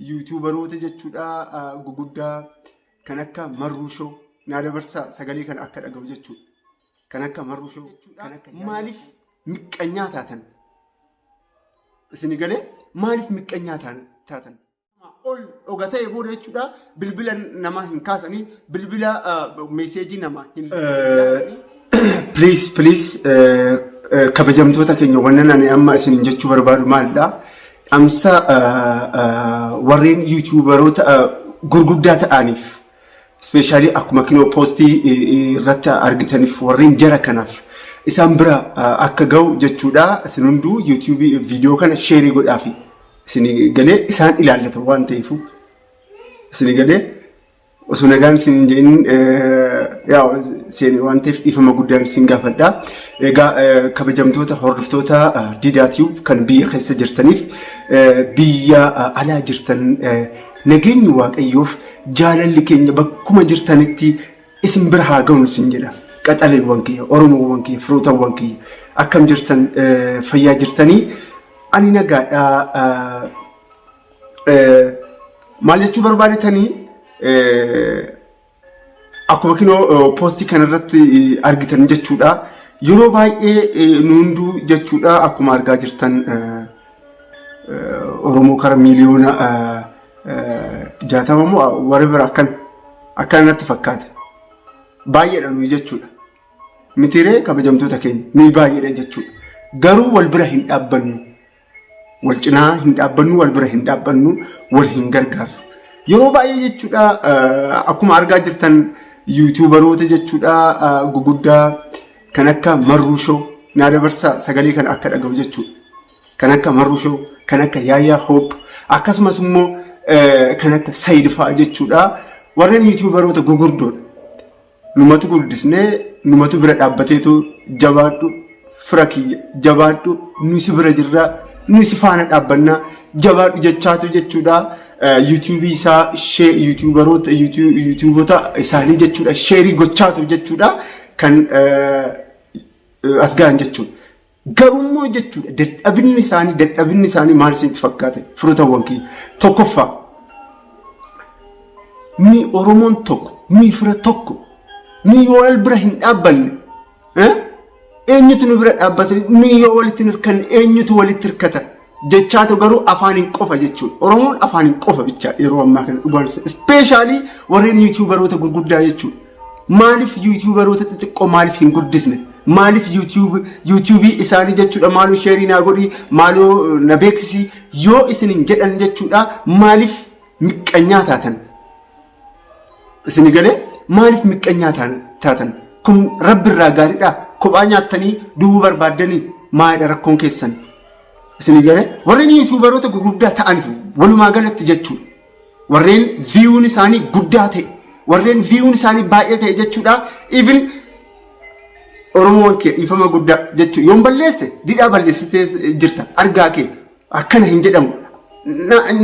YouTuberoota jechuudha guguddaa kan akka Marruu Show naa dabarsaa sagalee kana akka dhaga'u jechuudha. Kan akka Marruu Show kan akka maaliif miqqanyaa taatan? Isin galee maaliif miqqanyaa taatan? Ol oga ta'e booda jechuudha bilbila namaa hin kaasanii, bilbila message namaa hin. Please, please, kabajamtoota keenya, wannan ani amma isin jechuu barbaadu maalidha? Dhamsa warreen YouTuberoota gurguddaa ta'aniif, especially akkuma kinoo post irratti argitaniif, warreen jara kanaaf isaan bira akka ga'u jechuudha. Isin hunduu YouTube viidiyoo kana share godhaafi. Isin galee isaan ilaallatu waan ta'eef, isin galee osoo nagaan isin hin jedhin yaa seene waan ta'eef dhiifama guddaan isin gaafadha. Egaa kabajamtoota hordoftoota Didaa Tube kan biyya keessa jirtaniif biyya alaa jirtan, nageenyi Waaqayyoof jaalalli keenya bakkuma jirtanitti isin bira haa ga'u isin jedha. Qaxaleewwan kiyya, Oromoowwan kiyya, firootawwan kiyya, akkam jirtan? Fayyaa jirtanii? Ani nagaadha. Maal jechuu barbaadetanii, akkuma kinoo post kanarratti argitan jechuudha. Yeroo baay'ee nu hunduu jechuudha akkuma argaa jirtan Oromoo kara 60,000,000 moo warra bira akkan akkanatti fakkaata. Baay'eedha nuyi jechuudha. Mitiree kabajamtoota keenya, nuyi baay'eedha jechuudha. Garuu wal bira hin dhaabbannu. Wal cinaa hin dhaabbannu, wal bira hin dhaabbannu, wal hin gargaarru. Yeroo baay'ee jechuudha akkuma argaa jirtan YouTuberoota jechuudha guguddaa kan akka Marruu Show naa dabarsaa sagalee kana akka dhaga'u jechuudha. Kan akka Marruu Show, kan akka Yaayyaa Hope, akkasumas immoo kan akka Sayid fa'aa jechuudha. Warreen YouTuberoota gugurdoodha. Numatu guddisnee, numatu bira dhaabbateetu "Jabaadhu fira kiyya, jabaadhu, nu si bira jirra, nu si faana dhaabbannaa, jabaadhu" jechaatu jechuudha. YouTube isaa YouTuberoota YouTubeota isaanii jechuudha share gochaatu jechuudha kan as ga'an jechuudha. Garummoo jechuudha dadhabinni isaanii maal isinitti fakkaate, firootawwan kiyya? Tokkoffaa, ni Oromoon tokko, ni fira tokko, ni yoo wal bira hin dhaabbanne eenyutu nu bira dhaabbate? Ni yoo walitti hin hirkanne eenyutu walitti hirkata jechaatu garuu afaaniin qofa jechuudha. Oromoon afaaniin qofa bicha yeroo ammaa kana dhugaan, especially warreen YouTuberoota gurguddaa jechuudha. Maaliif YouTuberoota xixiqqoo maaliif hin guddisne? Maaliif YouTube isaanii jechuudha "Maaloo share naa godhi, maaloo na beeksisi" yoo isin hin jedhan jechuudha maaliif miqqanyaa taatan? Isin galee maaliif miqqanyaa taatan? Kun rabbi irraa gaariidha. Kophaa nyaattanii du'uu barbaaddanii maalidha rakkoon keessan? Isin galee warreen YouTuberoota gurguddaa ta'aniif walumaa galatti jechuudha. Warreen viewun isaanii guddaa ta'e, warreen viewun isaanii baay'ee ta'e jechuudha. Even Oromoon kee dhiifama guddaa jechuudha. Yoon balleesse didhaa balleessitee jirta, argaa kee akkana hin jedhamu.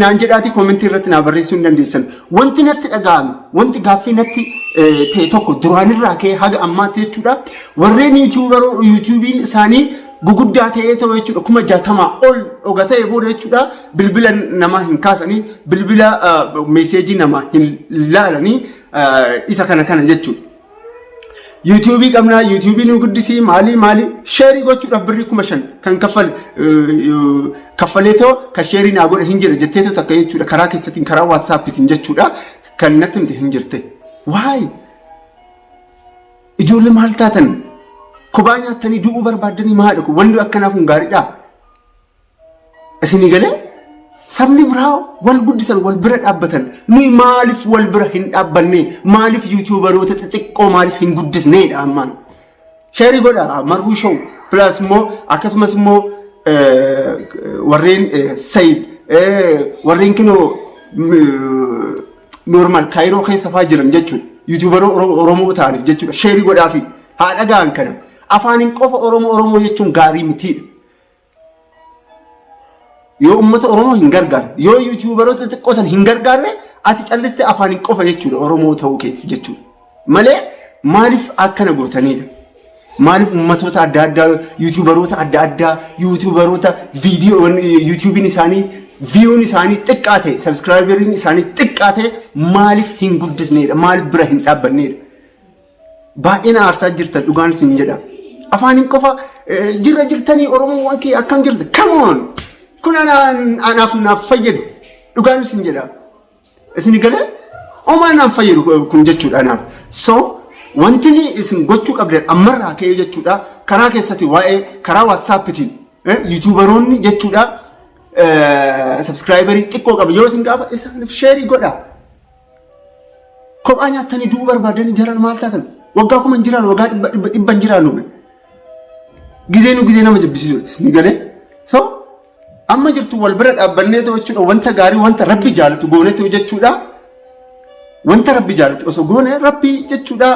Naan jedhaatii comment irratti naa barreessuu hin dandeessan. Wanti natti dhaga'ame, wanti gaaffii natti ta'e tokko duraanirraa ka'ee haga ammaatti jechuudha. Warreen YouTubeiin isaanii guguddaa ta'ee ta'u jechuudha 60,000 ol oga ta'e booda jechuudha bilbila namaa hin kaasanii, bilbila message namaa hin laalanii isa kana kana jechuudha. YouTube qabnaa, YouTube nu guddisii, maalii maalii share gochuudhaaf birrii 5,000 kan kaffaleetoo kan share naa godhe hin jira jetteetoo takka jechuudha karaa keessatiin, karaa WhatsAppiitiin jechuudha kan natti himte hin jirte. Waay, ijoollee maal taatan? Kophaa nyaattanii du'uu barbaaddanii maadha kun? Wanni akkanaa kun gaariidha. Isinii galee sabni biraa wal guddisan, wal bira dhaabbatan. Nuyi maaliif wal bira hin dhaabbanne? Maaliif YouTuberoota xixiqqoo maaliif hin guddisneedha ammaan? Share godha Marruu Show plus immoo akkasumas immoo warreen Sayid, warreen kinoo normal Kaayiroo keessa faa jiran jechuudha. YouTuberoo Oromoo ta'aniif jechuudha. Share godhaafi haa dhaga'an kana. Afaaniin qofa Oromoo Oromoo jechuun gaarii mitiidha. Yoo uummata Oromoo hin gargaarre, yoo YouTuberoota xixiqqoo san hin gargaarre, ati callistee afaaniin qofa jechuudha Oromoo ta'uu keef jechuudha. Malee maaliif akkana gootanidha? Maaliif uummatoota adda addaa, YouTuberoota adda addaa, YouTuberoota viidiyoo YouTubeiin isaanii Viewn isaanii xiqqaa ta'e, subscriberiin isaanii xiqqaa ta'e maaliif hin guddisneedha? Maaliif bira hin dhaabbanneedha? Baay'ee na aarsaa jirtan, dhugaan isin jedha. Afaaniin qofa jirra jirtanii, Oromoowwan kee akkam jirta? Come on! Kun anaaf naaf fayyadu. Dhugaan isin jedha. Isin galee homaa naaf fayyadu kun jechuudha anaaf. So wanti ni isin gochuu qabdan ammarraa ka'ee jechuudha, karaa keessatti waa'ee karaa WhatsAppitiin YouTuberoonni jechuudha subscriberii xiqqoo qaba yoo isin gaafa isaaniif share godha. Kophaa nyaattanii du'uu barbaadanii jaran maal taatan? Waggaa 1000 hin jiraannu, waggaa dhibba dhibba dhibba hin jiraannu. Gizee nu gizee nama jibbisiisu isin galee. So amma jirtu wal bira dhaabbanneetu jechuudha, wanta gaarii, wanta Rabbi jaalatu goonetu jechuudha. Wanta Rabbi jaalatu osoo goone, Rabbi jechuudha,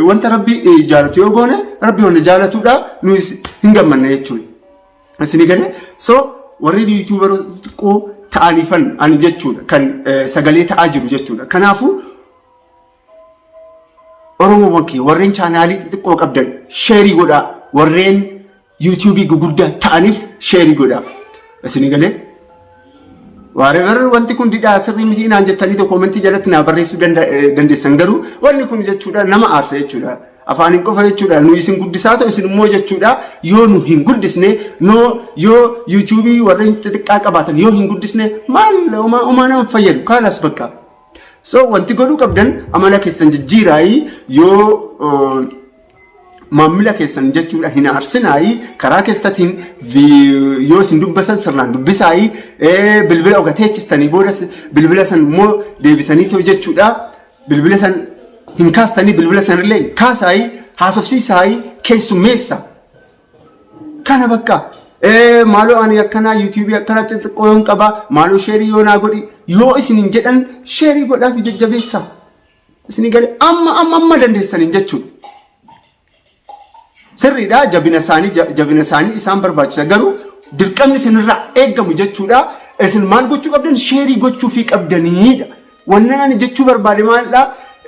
wanta Rabbi jaalatu yoo goone, Rabbi wanta jaalatudha, nuyis hin gammanne jechuudha. Isin galee? So warri YouTuberoota xixiqqoo ta'aniifan ani jechuudha kan sagalee ta'aa jiru jechuudha. Kanaafuu Oromoowwan kiyya, warreen chaanaalii xixiqqoo qabdan share godhaa, warreen YouTubeii guguddaa ta'aniif share godhaa. Isin galee? Whatever, wanti kun didhaa sirrii miti naan jettanii tokko commentii jalatti naa barreessuu dandeessan, garuu wanni kun jechuudha nama aarsa jechuudha. Afaaniin qofa jechuudha nu isin guddisaa ta'u, isin immoo jechuudha yoo nu hin guddisne, noo yoo YouTubeii warreen xixiqqaa qabaatan yoo hin guddisne, maal homaa nama fayyadu kaalas bakka. So wanti godhuu qabdan, amala keessan jijjiiraayii, yoo maammila keessan jechuudha hin aarsinaayi, karaa keessatiin yoo isin dubbasan sirnaan dubbisaayi, bilbila oga teechistanii booda bilbila san immoo deebitanii ta'u jechuudha bilbila san hin kaastanii, bilbila sanillee kaasaayi, haasofsiisaayi, keessummeessa. Kana bakka maaloo ani akkanaa YouTubeii akkana xixiqqoo yoon qaba, maaloo share yoo naa godhi yoo isin hin jedhan, share godhaaf jajjabeessa. Isin gale? Amma amma amma dandeessaniin jechuudha. Sirriidha, jabina isaanii isaan barbaachisa, garuu dirqamni isinirraa eeggamu jechuudha. Isin maal gochuu qabdan? Share gochuufii qabdaniidha. Wannan ani jechuu barbaade maalidha?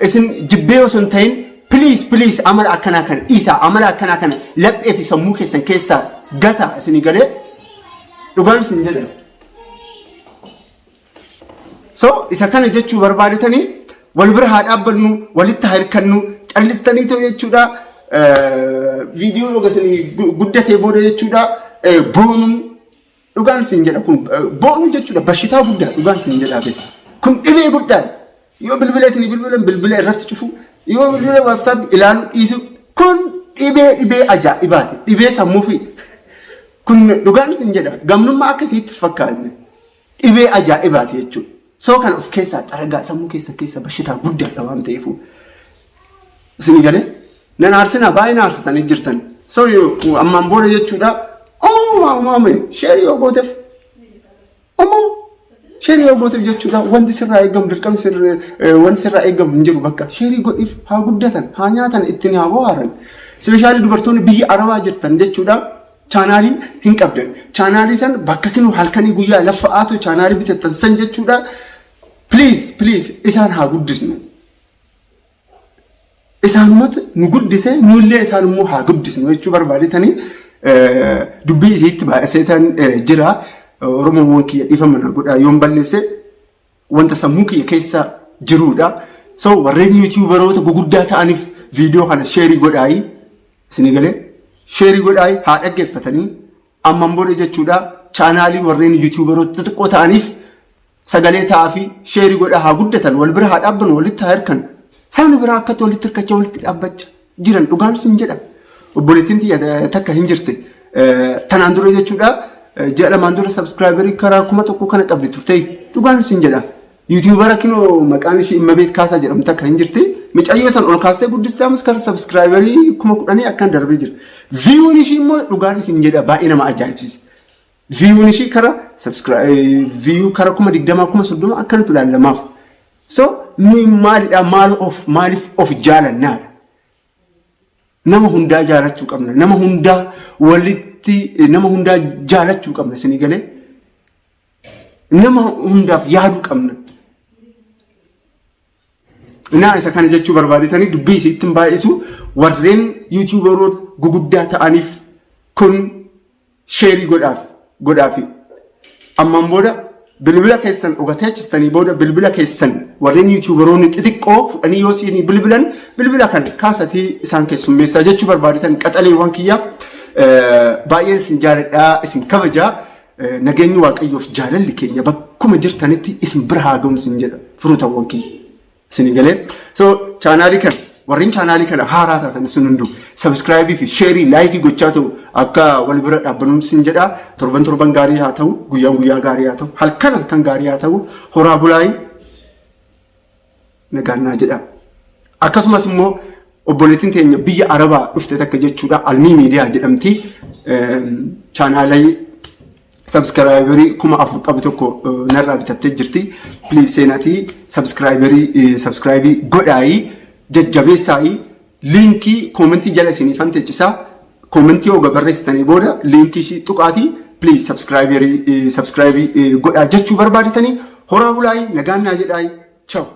Isin jibbee osoo hin ta'in, please, please, amala akkanaa kana dhiisaa, amala akkanaa kana laphee fi sammuu keessan keessaa gata. Isinii galee? Dhugaan isin jedha. So isa kana jechuu barbaadetanii, wal bira haa dhaabbannu, walitti haa hirkannu, callistanii ta'u jechuudha. Viidiyoo oga isinii guddatee booda jechuudha boonuun, dhugaan isin jedha, kun boonuu jechuudha bashitaa guddaa, dhugaan isin jedha beeku. Kun dhibee guddaadha. Yoo bilbila isinii bilbilan bilbila irratti cufu, yoo bilbila WhatsApp ilaaluu dhiisu, kun dhibee ajaa'ibaati. Dhibee sammuu fi kun, dhugaan isin jedha, gamnummaa akkasiitti fakkaatne dhibee ajaa'ibaati jechuudha. So kan of keessaa xaragaa, sammuu keessa keessa bashitaa guddaadha waan ta'eef. Isin galee? Nan aarsinaa, baay'ee na aarsitanii jirtan. So ammaan booda jechuudha uumama uumame share yoo gooteef, uumama share yoo gooteef jechuudha, wanti sirraa eegamu, dirqamni wanti sirraa eegamu hin jiru, bakka share godhiif, haa guddatan, haa nyaatan, ittiin haa bohaaran. Especially dubartoonni biyya Arabaa jirtan jechuudha. Chaanaalii hin qabdan. Chaanaalii san bakka kinu halkanii guyyaa laffa'aatu chaanaalii bitattan san jechuudha. Please, please, isaan haa guddisnu. Isaanumatu nu guddise, nullee isaan immoo haa guddisnu jechuu barbaadetanii dubbii isiitti baay'iseetan jira. Oromoowwan kiyya, dhiifama na godhaa yoon balleesse, wanta sammuu kiyya keessa jirudha. So warreen YouTuberoota guguddaa ta'aniif viidiyoo kana share godhaayi. Isinii galee? Share godhaayi, haa dhaggeeffatanii. Amman booda jechuudha chaanaalii warreen YouTuberoota xixiqqoo ta'aniif sagalee ta'aa fi share godhaa, haa guddatan, wal bira haa dhaabbannu, walitti haa hirkan. Sabni biraa akkatti walitti hirkachaa, walitti dhaabbachaa jiran, dhugaan sin jedha. Obboleettiin tiyya takka hin jirte. Tanaan dura jechuudha, ji'a 2n dura subscriberii karaa 1000 kana qabdi turte, dhugaan sin jedha. YouTubera kinoo maqaan ishii Immabeet Kaasaa jedhamtu takka hin jirti. Micayyoo san ol kaastee guddistee ammas karaa subscriberii 10,000 akkan darbee jira. Viewn ishii immoo, dhugaan isin jedha, baay'ee nama ajaa'ibsiisa. Viewn ishii kara view kara 20,000, 30,000 akkanatu ilaalamaaf. So nuyi maalidha? Maal of maaliif of jaalannaadha? Nama hundaa jaalachuu qabna. Nama hundaa walitti, nama hundaa jaalachuu qabna, isinii galee. Nama hundaaf yaaduu qabna. Naa isa kana jechuu barbaadetanii, dubbii isiitti hin baay'isu, warreen YouTuberoota guguddaa ta'aniif kun share godhaaf godhaafi. Ammaan booda Bilbila keessan dhuga teechistanii booda bilbila keessan warreen yuutuubaroonni xixiqqoo fudhanii yoo siinii bilbilan bilbila kana kaasatii isaan keessummeessaa jechuu barbaadetan. Qaxaleewwan kiyya, baay'een isin jaaladhaa, isin kabajaa. Nageenyi Waaqayyoof jaalalli keenya bakkuma jirtanitti isin bira haa ga'u isin jedha, firootawwan kiyya. Isin galee? So chaanaalii kana, warreen chaanaalii kana haaraa taatan isin hunduu subscribe fi share, like gochaa ta'u akka wal bira dhaabbannu isin jedha. Torban torban gaarii haa ta'u, guyyaan guyyaa gaarii haa ta'u, halkan halkan gaarii haa ta'u, horaa bulaayii, nagaannaa jedha. Akkasumas immoo obboleettiin teenya biyya Arabaa dhufte takka jechuudha, Almii Miidiyaa jedhamti, chaanaalii subscriber 4000 qabu tokko narraa bitattee jirti. Please seenatii subscribe subscribe godhaayii jajjabeessaayii. Liinkii koomentii jala isiniifan teechisaa. Koomentii yoo barreessitanii booda liinkii ishii tuqaatii please subscribe subscribe godhaa jechuu barbaaditanii. Horaa bulaayii, nagaannaa jedhaayii, ciao.